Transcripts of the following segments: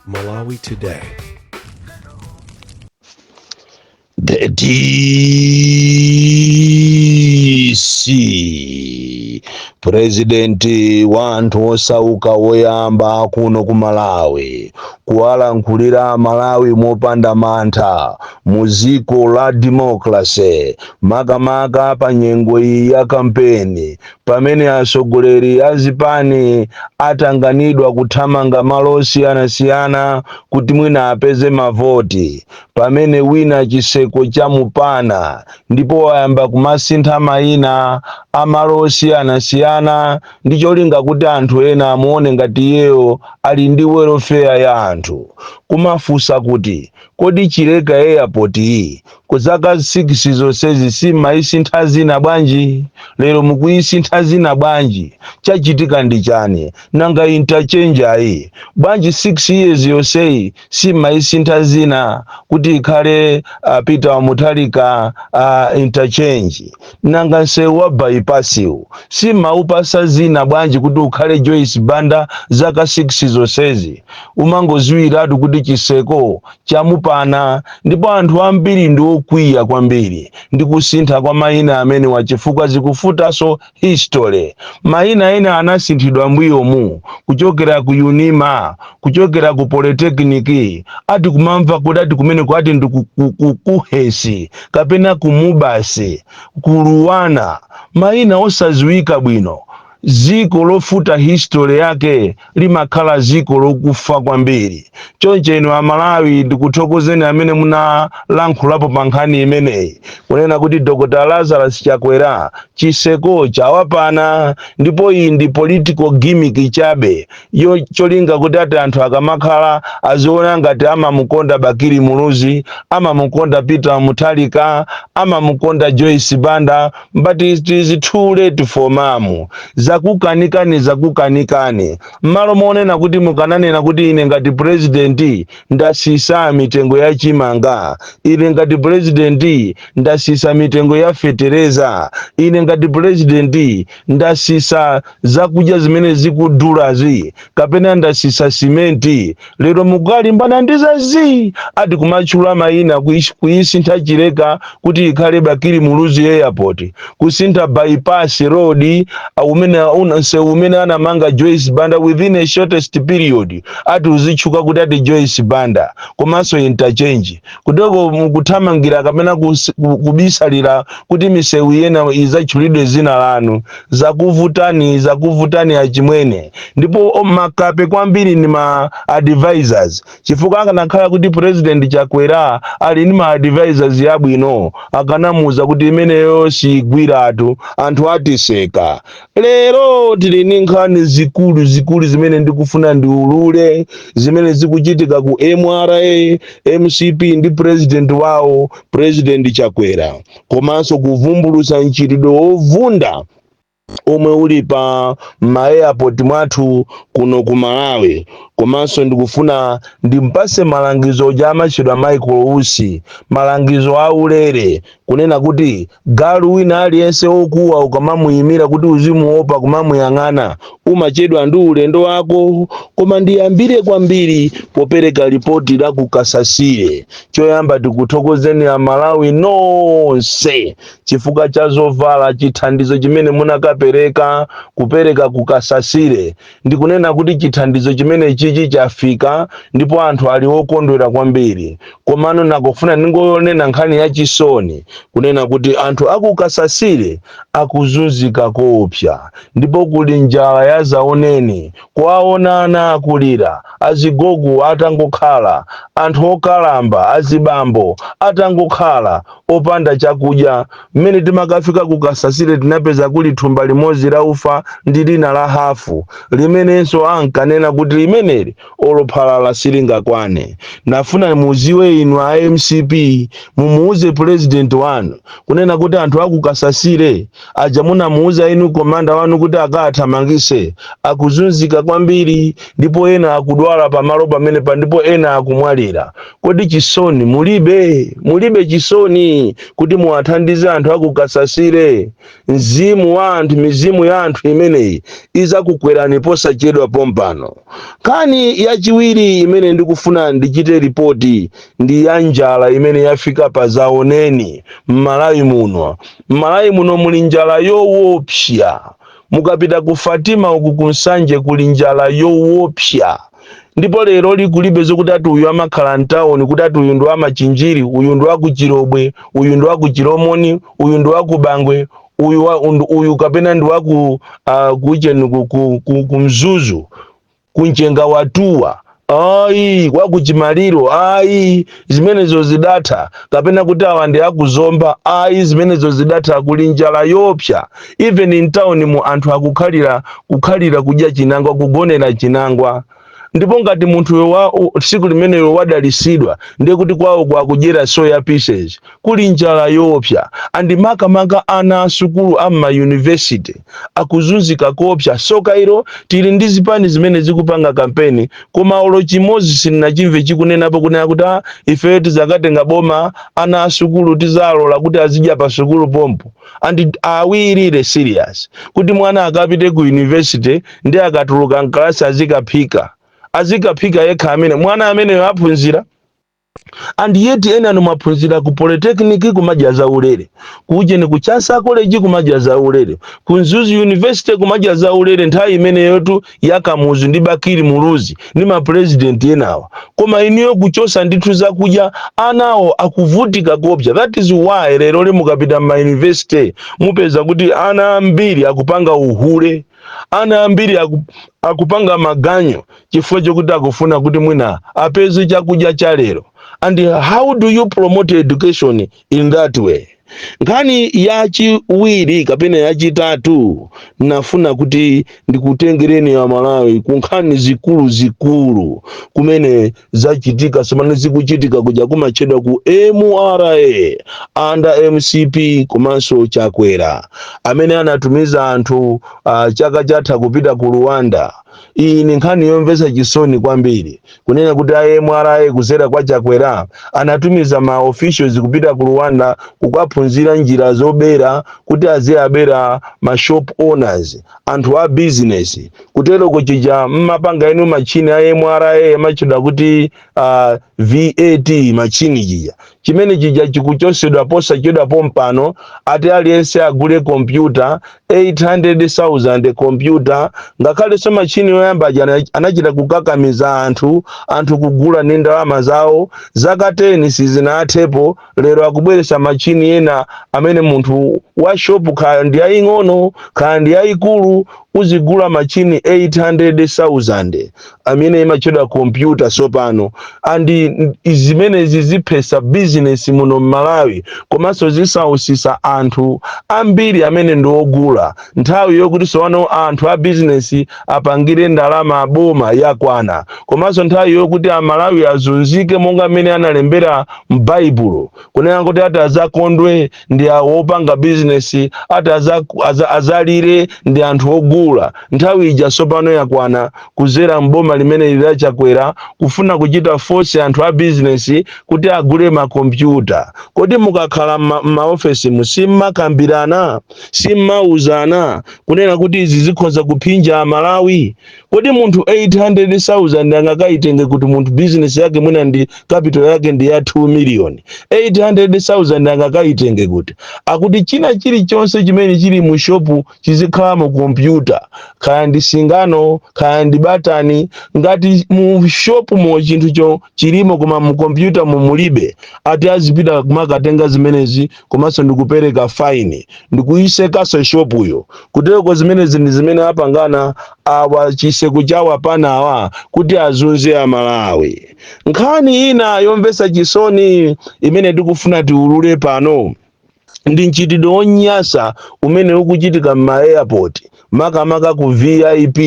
Malawi Today. The DC, President wa anthu osauka woyamba kuno ku Malawi kuwalankhulira Malawi mopanda mantha mu dziko la democracy, makamaka pa nyengo iyi ya kampeni, pamene atsogoleri a zipani atanganidwa kuthamanga malo osiyanasiyana kuti mwina apeze mavoti, pamene wina chiseko chamupana ndipo wayamba kumasintha mayina a malo osiyanasiyana ndi cholinga kuti anthu ena amuone ngati iyeyo ali ndi welfare ya anthu. Kumafunsa kuti, kodi Chileka Airport iyi ku zaka 6 zonsezi simayisintha zina bwanji? Lero mukuyisintha zina bwanji? Chachitika ndi chani? Nanga interchange ayi bwanji 6 years yonseyi simayisintha zina kuti ikhale Peter Mutharika interchange? Nanga msewu wa bypass wu simaupasa zina bwanji kuti ukhale Joyce Banda? Zaka 6 zonsezi umangoziwiratu kuti chiseko chamupana, ndipo anthu ambiri ndi okwiya kwambiri ndi kusintha kwa mayina amene wachifukwa zikufutanso history. Mayina ena anasinthidwa mbuyomu kuchokera ku Unima, kuchokera ku Polytechnic, ati kumamva kuti ati kumene ati ndi ku KUHeS kapena ku MUBAS, ku LUANAR, mayina osaziwika bwino. Ziko lofuta history yake limakhala ziko lokufa kwambiri. Choncho inu Amalawi, ndikuthokozeni amene munalankhulapo pa nkhani imeneyi, kunena kuti Dr Lazarus Chakwera chiseko chawapana, ndipo iyi ndi political gimmick chabe yo cholinga kuti ati anthu akamakhala aziona ngati amamukonda Bakili Muluzi, amamukonda Peter Mutharika, amamukonda Joyce Banda. But it is too late for mamu. Zakukanikani, zakukanikani. M'malo monena kuti mukananena kuti ine ngati president ndasisa mitengo ya chimanga, ine ngati president ndasisa mitengo ya fetereza, ine ngati president ndasisa zakudya zimene zikudulazi, kapena ndasisa simenti, lero mukalimbana ndi zazi, ati kumatchula mayina, kuyisintha Chileka kuti ikhale Bakili Muluzi Airport, kusintha bypass road umene msewu umene anamanga Joyce Banda within a shortest period, ati uzitchuka kuti ati Joyce Banda, komanso interchange kutoko mukuthamangira kapena kubisalira kuti misewu iyena izatchulidwe zina lanu. Zakuvutani, zakuvutani achimwene. Ndipo makape kwambiri ni ma advisors, chifukwa akanakhala kuti President Chakwera ali ndi ma advisors yabwino, akanamuuza kuti imeneyo sigwiratu, anthu atiseka. Lero tili ndi nkhani zikulu zikulu zimene ndikufuna ndiulule, zimene zikuchitika ku MRA, MCP ndi president wawo, President Chakwera, komanso kuvumbulutsa mchitidwe wovunda omwe uli pa ma-airport mwathu kuno ku Malawi. Komanso ndikufuna ndimpase malangizo ja amatchedwa Michael Usi, malangizo aulere, kunena kuti galu wina aliyense wokuwa ukamamuyimira kuti uzimuopa kumamuyang'ana, umachedwa ndi ulendo wako. Koma ndiyambire kwambiri popereka ripoti la ku Kasasire. Choyamba, tikuthokozeni Amalawi nonse chifukwa cha zovala, chithandizo chimene munakapereka, kupereka ku Kasasire. Ndikunena kuti chithandizo chimene chichi chafika ndipo anthu ali okondwera kwambiri. Komano nakufuna ndingonena nkhani yachisoni, kunena kuti anthu aku Kasasire akuzunzika koopsa, ndipo kuli njala ya zaoneni. Kuwaona ana akulira, azigogo atangokhala, anthu okalamba, azibambo atangokhala opanda chakudya. Mmene timakafika ku Kasasire, tinapeza kuli thumba limodzi la ufa ndi lina la hafu, limenenso ankanena kuti limeneli olophalala silingakwane. Nafuna muziwe inu a MCP, mumuuze president wanu kunena kuti anthu aku Kasasire aja munamuuza inu commander wanu kuti akathamangise, akuzunzika kwambiri, ndipo ena akudwala pamalo pamene pa, ndipo ena akumwalira. Kodi chisoni mulibe? Mulibe chisoni kuti muwathandize anthu aku Kasasire? Mzimu wa anthu Mizimu ya anthu imeneyi izakukwerani posachedwa pompano. Nkhani yachiwiri imene ndikufuna ndichite ripoti ndi ya njala imene yafika pa zaoneni m'Malawi muno. M'Malawi muno muli njala yoopsa. Mukapita ku Fatima uku, ku Nsanje, kuli njala yoopsa. Ndipo lero likulibe zokuti ati uyu amakhala mtawuni, kuti ati uyu ndi wamachinjiri, uyu ndi wakuchirobwe, uyu ndi wakuchilomoni, uyu ndi wakubangwe, uyu uyu kapena ndi waku kucheni ku Mzuzu, kunchenga watuwa, ayi, wakuchimaliro, ayi, zimenezo zidatha. Kapena kuti awa ndi akuzomba, ayi, zimenezo zidatha. Kuli njala yopsa. Even in town mu anthu akukhalira kukhalira kudya chinangwa, kugonera chinangwa. Ndipo ngati munthu wa tsiku limeneyo wadalisidwa, ndiye kuti kwawo kwakudyera soya pieces. Kuli njala yopsa, and makamaka ana asukulu amma university akuzunzika kopsa. So kairo tili ndi zipani zimene zikupanga kampeni, koma olo chimodzi sindinachimve chikunenapo kunena kuti, "Ah, ifeyo tizakatenga boma, ana asukulu tizalola kuti azidya pa sukulu pompo." And are we really serious kuti mwana akapite ku university ndi akatuluka mkalasi azikaphika, azikaphika yekha? Amene mwana ameneyo aphunzira? And yet ena anu mwaphunzira ku polytechnic, kumadya zaulere, kujeni ku Chancellor College kumadya zaulere, ku Mzuzu University kumadya zaulere, nthawi imeneyotu yakamuzu ndi Bakili Muluzi ndi mapresident enawa. Koma iniyo kuchosa ndithu zakudya, anawo akuvutika kopsa. That is why lero mukapita ma university mupeza kuti ana ambiri akupanga uhule, ana ambiri akupanga maganyo, chifukwa chokuti akufuna kuti mwina apeze chakudya cha lero. And how do you promote education in that way? Nkhani yachiwiri kapena yachitatu, nafuna kuti ndikutengereni ya Malawi ku nkhani zikulu zikulu kumene zachitika, zimene zikuchitika kuja kumatchedwa ku MRA under MCP komanso Chakwera, amene anatumiza anthu chaka chatha kupita ku Rwanda. Iyi ni nkhani yomvetsa chisoni kwambiri, kunena kuti a MRA kuzera kwa Chakwera anatumiza ma officials kupita ku Rwanda kukaphunzira njira zobera, kuti aziyabera ma shop owners, anthu a business. Kutero kuchija mmapanga inu machini a MRA amachedwa kuti VAT machini chija, chimene chija chikuchosedwa posachedwa pompano. Ati aliyense agule kompyuta 800,000 kompyuta. Ngakhalenso machini yoyamba aja anachita kukakamiza anthu kugula ndi ndalama zawo. Zaka 10 sizinathepo, lero akubweretsa machini ena amene munthu wa shopu, kaya ndi yaying'ono kaya ndi yayikulu, uzigula machini 800,000 amene imachedwa kompyuta sopano. And zimenezi ziphesa business muno m'Malawi, komanso zisausisa anthu ambiri amene ndi ogula. Nthawi yokuti sopano anthu a business apangire ndalama boma yakwana, komanso nthawi yokuti Amalawi azunzike monga mmene analembera m'Baibulo, kunena kuti ati azakondwe ndi awo opanga business, ati azalire ndi anthu ogula. Nthawi ija sopano yakwana, kuzera mboma limene lili Chakwera, kufuna kuchita force anthu a business kuti agule makompyuta. Kodi mukakhala m'maofesi simmakambirana, simmauzana kunena kuti izi zikhoza kuphinja Amalawi? Kodi munthu 800,000 angakaitenge kuti? Munthu business yake mwina ndi capital yake ndi ya 2 million, 800,000 angakaitenge kuti? Akuti china chilichonse chimene chili mu shopu chizikhala mu kompyuta, kaya ndi singano, kaya ndi batani. Ngati mu shopu mo chinthucho chilimo koma mu kompyuta mumulibe, ati azipita kumakatenga zimenezi, komanso ndikupereka fine, ndikuyisekaso shopuyo. Kutereko zimenezi ndi zimene apangana awa, chiseko chawo apanawa, kuti azunze Amalawi. Nkhani ina yomvetsa chisoni imene tikufuna tiulule pano ndi mchitidwe wonyasa umene ukuchitika m'ma airport, makamaka ku VIP,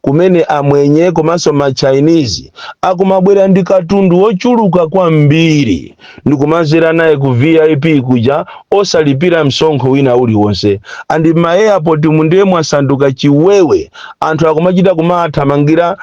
kumene amwenye komanso ma Chinese akumabwera ndi katundu wochuluka kwambiri ndikumazera naye ku VIP kuja osalipira msonkho wina uliwonse. And ma airport mundiye mwasanduka chiwewe. Anthu akumachita kumathamangira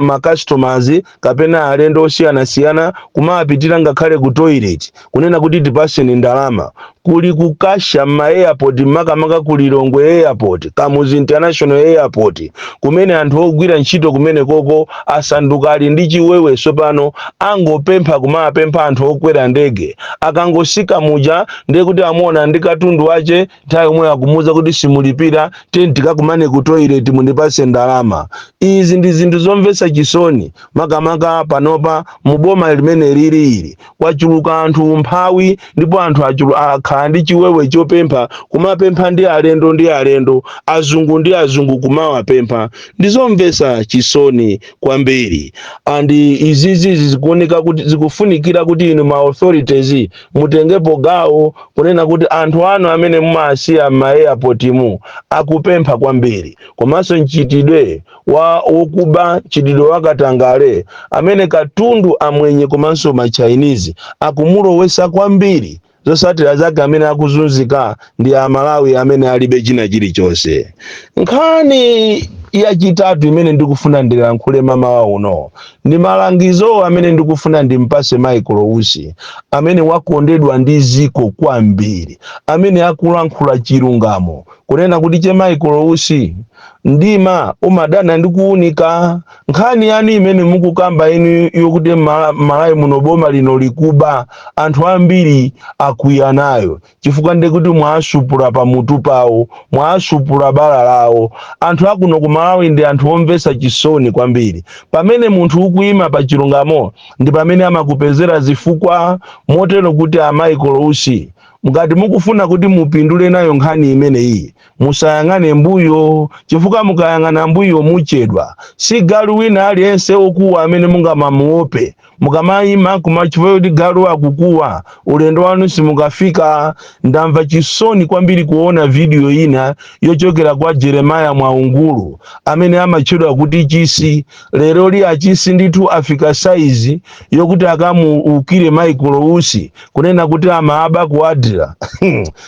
ma customers kapena alendo osiyanasiyana, kumapitira ngakhale ku toilet, kunena kuti, "Tipaseni ndalama." Kuli kukasha ma airport, makamaka ku Lilongwe Airport, Kamuzu International Airport, kumene anthu ogwira ntchito kumene koko asanduka ali ndi chiwewe. Sopano angopempha, kumapempha anthu okwera ndege. Akangosika muja, ndiye kuti amuona ndi katundu wache, nthawi yomwe akumuwuza kuti simulipira, tiye tikakumane ku toilet, mundipase ndalama. Izi ndi zinthu zomvetsa chisoni, makamaka panopa muboma limene lili ili kwachuluka anthu umphawi, ndipo anthu akhala ndi chiwewe chopempha, kumapempha ndi alendo ndi alendo, azungu ndi azungu, kumawapempha. Ndizomvetsa chisoni kwambiri. And izizi zikuoneka kuti zikufunikira kuti inu ma authorities mutengepo gawo kunena kuti anthu anu amene mumasiya ma airport mu akupempha kwambiri, komanso mchitidwe wa wokuba, mchitidwe wakatangale amene katundu amwenye komanso ma Chinese akumulowesa kwambiri. Zosatira zake, amene akuzunzika ndi Amalawi amene alibe china chilichonse. Nkhani yachitatu imene ndikufuna ndilankhule mamawa uno ndi malangizo amene ndikufuna ndimpase Michael Usi, amene wakondedwa ndi ziko kwambiri, amene akulankhula chilungamo, kunena kuti che Michael Usi, mdima umadana ndi kuwunika. Nkhani yanu imene mukukamba inu yokuti Malawi muno boma lino likuba, anthu ambiri akwiya nayo, chifukwa ndikuti mwasupula pamutu pawo, mwasupula bala lawo. Anthu akuno ku Malawi ndi anthu omvetsa chisoni kwambiri. Pamene munthu ukuyima pa chilungamo, ndi pamene amakupezera zifukwa. Motero kuti a Michael Usi, ngati mukufuna kuti mupindule nayo nkhani imeneyi, musayang'ane mbuyo, chifukwa mukayang'ana mbuyo muchedwa. Si galu wina aliyense okuwa amene mungamamuope. Mukamayima kuma chifukwa kuti galu akukuwa, ulendo wanu simukafika. Ndamva chisoni kwambiri kuona video ina yochokera kwa Jeremiah Mwaungulu amene amatchedwa kuti Chisi. Lero li achisi ndithu afika saizi yokuti akamuukire Michael Usi, kunena kuti amaaba ku ADRA,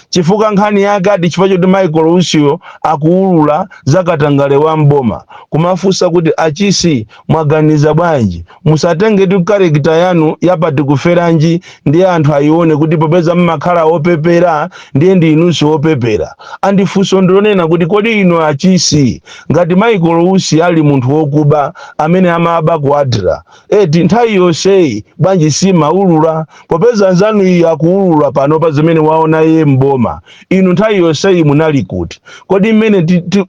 chifukwa nkhani yake ati chifukwa choti Michael Usiyo akuulula zakatangale wa mboma. Kumafunsa kuti, achisi, mwaganiza bwanji? Musatenge character yanu yapati kuferanji ndiye anthu ayione kuti popeza mmakhala opepera, ndiye ndi inunso opepera. Andifunso ndilonena kuti, kodi inu achisi, ngati Michael Usi ali munthu wokuba amene amaba ku ADRA, eti nthawi yonseyi bwanji simaulula, popeza nzanu iyi akuulula pano pa zimene waona iye mboma? Inu nthawi yonseyi munali kuti? Kodi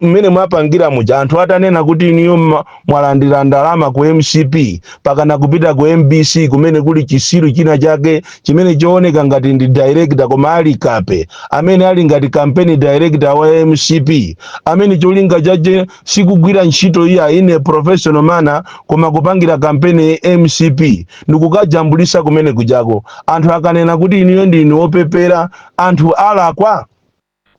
mmene mwapangira muja, anthu atanena kuti iniyo mwalandira ndalama ku MCP, pakana kupita ku MBC kumene kuli chisiru china chake chimene chooneka ngati ndi director koma ali kape, amene ali ngati campaign director wa MCP, amene cholinga chache sikugwira ntchito iya in professional manner, koma kupangira campaign MCP, ndikukajambulisa kumene kujako, anthu akanena kuti iniyo ndinu opepera, anthu alakwa?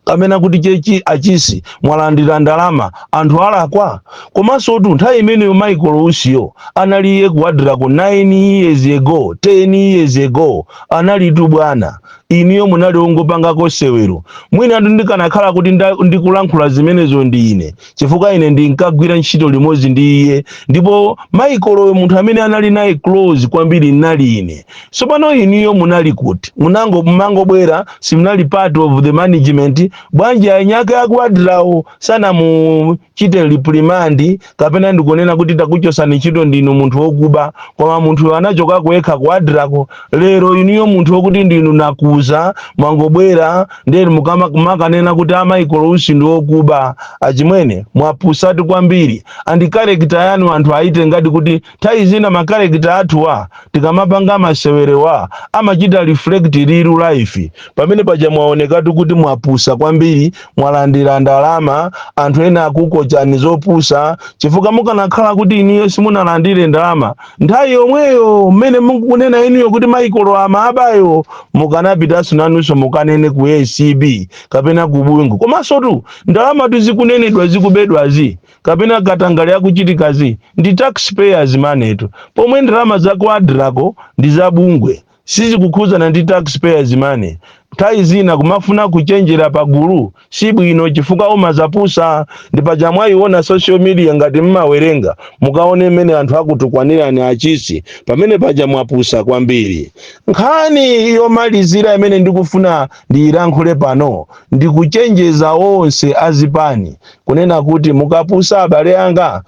Kamena kuti chechi achisi mwalandira ndalama, anthu alakwa? Komanso tu nthawi imeneyo Michael Usiyo analiye ku ADRA ko 9 years ago, 10 years ago, analitu bwana. Iniyo munali ongopangako sewero. Mwina ndikanakhala kuti ndikulankhula zimenezo ndi ine, chifukwa ine ndinkagwira ntchito limodzi ndi iye, ndipo Michael munthu amene anali naye close kwambiri nali ine. Tsopano iniyo munali kuti? Munango mumangobwera, simunali part of the management. Bwanji anyake aku ADRAwo sanamuchite reprimand, kapena ndikunena kuti takuchosani ntchito, ndinu munthu wokuba? Koma munthu anachokako yekha ku ADRAko. Lero iniyo munthu wokuti ndinu nakuza, mwangobwera, ndiye mukanena kuti a Michael Usi ndi wokuba. Achimwene, mwapusatu kwambiri. And character yanu anthu aite ngati kuti nthawi zina ma character athuwa tikamapanga masewerewa amachita reflect real life. Pamene paja mwaonekatu kuti mwapusa kwambiri, mwalandira ndalama, anthu ena akukochani zopusa, chifukwa mukanakhala kuti iniyo simunalandire ndalama, nthawi yomweyo mmene mukunena iniyo kuti Michael amabayo, mukanapitanso nanunso mukanene ku ACB kapena ku Bungwe. Komanso tu ndalama tuzikunenedwa zikubedwazi kapena katangale akuchitikazi ndi taxpayers money tu, pomwe ndalama za ku ADRAko ndi za bungwe, sizikukhuzana ndi taxpayers money. Nthawi zina kumafuna kuchenjera pagulu si bwino, chifukwa umazapusa. Ndi paja mwayiona social media, ngati mmawerenga, mukaone mmene anthu akutukwanirani achisi pamene paja. Mwapusa kwambiri. Nkhani yomalizira imene ndikufuna ndiyilankhule pano, ndikuchenjeza onse azipani kunena kuti mukapusa, abale anga,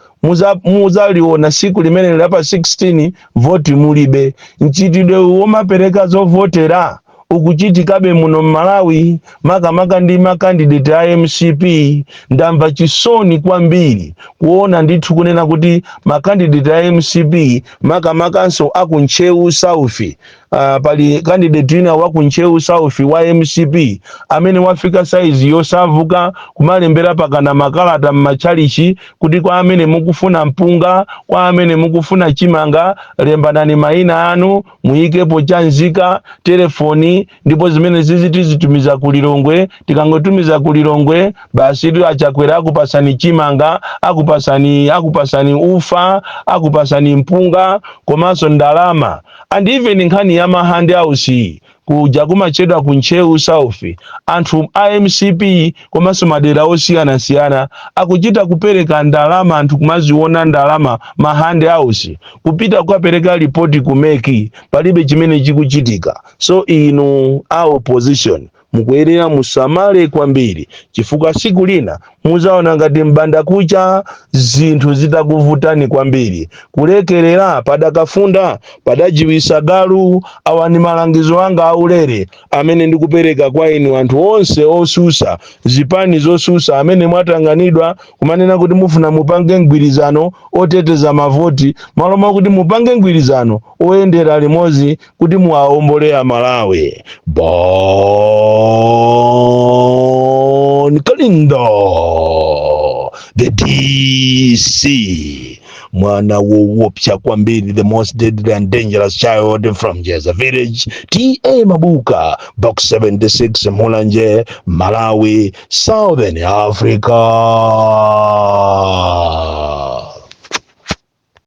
muzaliona siku limene lapa 16 voti mulibe. Mchitidwe womapereka zovotera ukuchitikabe muno mMalawi, makamaka ndi ma candidate a MCP. Ndamva chisoni kwambiri kuona ndithu kunena kuti ma candidate a MCP, makamakanso aku Ntcheu South, pali candidate wina wa ku Ntcheu South wa MCP amene wafika saizi yosavuka kumalembera pakana makalata m'matchalichi kuti kwa amene mukufuna mpunga, kwa amene mukufuna chimanga, lembanani mayina anu, muyikepo chanzika, telefoni, ndipo zimene zizi tizitumiza ku Lilongwe. Tikangotumiza ku Lilongwe basi, tu aChakwera akupasani chimanga, akupasani ufa, akupasani mpunga komanso ndalama. And even nkhani ya ma handouts kuja kumachedwa ku Ntcheu South, anthu a MCP komanso madera osiyanasiyana akuchita kupereka ndalama, anthu kumaziona ndalama, ma handouts, kupita kukapereka ripoti ku MEC, palibe chimene chikuchitika. So inu a opposition mukuyenera musamale kwambiri, chifukwa siku lina muzaona ngati mbanda kucha zinthu zitakuvutani kwambiri. Kulekerera padakafunda padajiwisa galu. Awa ni malangizo anga aulere amene ndikupereka kwa inu anthu onse osusa, zipani zosusa, amene mwatanganidwa kumanena kuti mufuna mupange mgwirizano oteteza mavoti, malo mwakuti mupange mgwirizano oyendera limodzi kuti muwaombole Amalawi. Bon Kalindo, the DC, mwana wowopsa kwambiri, the most deadly and dangerous child from Jeza Village, TA Mabuka, Box 76, Mulanje, Malawi, Southern Africa.